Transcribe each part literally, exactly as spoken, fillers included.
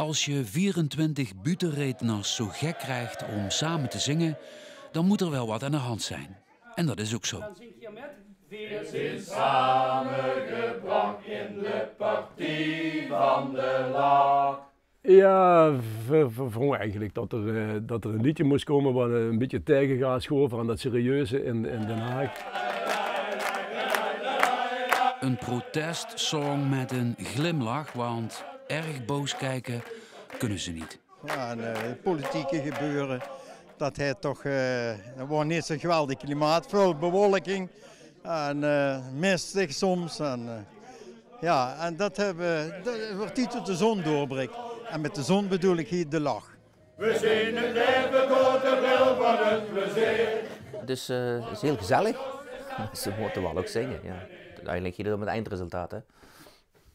Als je vierentwintig buuttereedners zo gek krijgt om samen te zingen, dan moet er wel wat aan de hand zijn. En dat is ook zo. Veer zeen samegebrach in de partie van de lach. Ja, we, we vonden eigenlijk dat er, eh, dat er een liedje moest komen wat een beetje tegengas gaf aan dat serieuze in, in Den Haag. Een protestsong met een glimlach, want erg boos kijken kunnen ze niet. Ja, en, eh, het politieke gebeuren, dat het toch, eh, er wordt niet zo'n geweldig klimaat, veel bewolking en, eh, mistig soms. En, eh, ja, en dat hebben, dat wordt niet tot de zon doorbreekt. En met de zon bedoel ik hier de lach. We zien het leven door de bril van het plezier. Het is, eh, is heel gezellig. Ze moeten wel ook zingen, ja. Uiteindelijk gaat het om het eindresultaat, hè.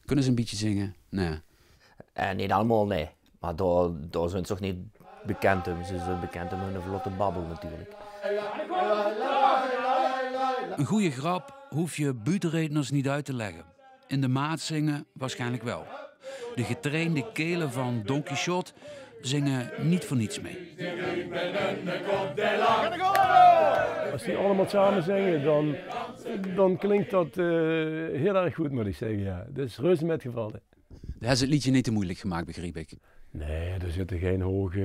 Kunnen ze een beetje zingen? Nee. Eh, niet allemaal, nee. Maar daar, daar zijn ze toch niet bekend om. Ze zijn bekend om hun vlotte babbel natuurlijk. Een goede grap hoef je buuttereedners niet uit te leggen. In de maat zingen waarschijnlijk wel. De getrainde kelen van Don Quixote zingen niet voor niets mee. Als die allemaal samen zingen, dan, dan klinkt dat, eh, heel erg goed, moet ik zeggen. Ja. Dat is reuze metgevallen. Daar is het liedje niet te moeilijk gemaakt, begreep ik. Nee, er zitten geen hoge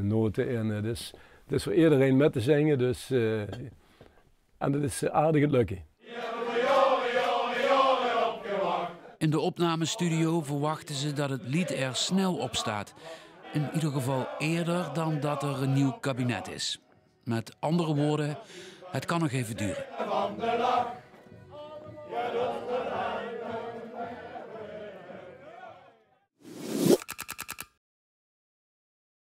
noten in. Het is, het is voor iedereen met te zingen, dus, eh, en dat is, eh, aardig het lukken. In de opnamestudio verwachten ze dat het lied er snel op staat. In ieder geval eerder dan dat er een nieuw kabinet is. Met andere woorden, het kan nog even duren.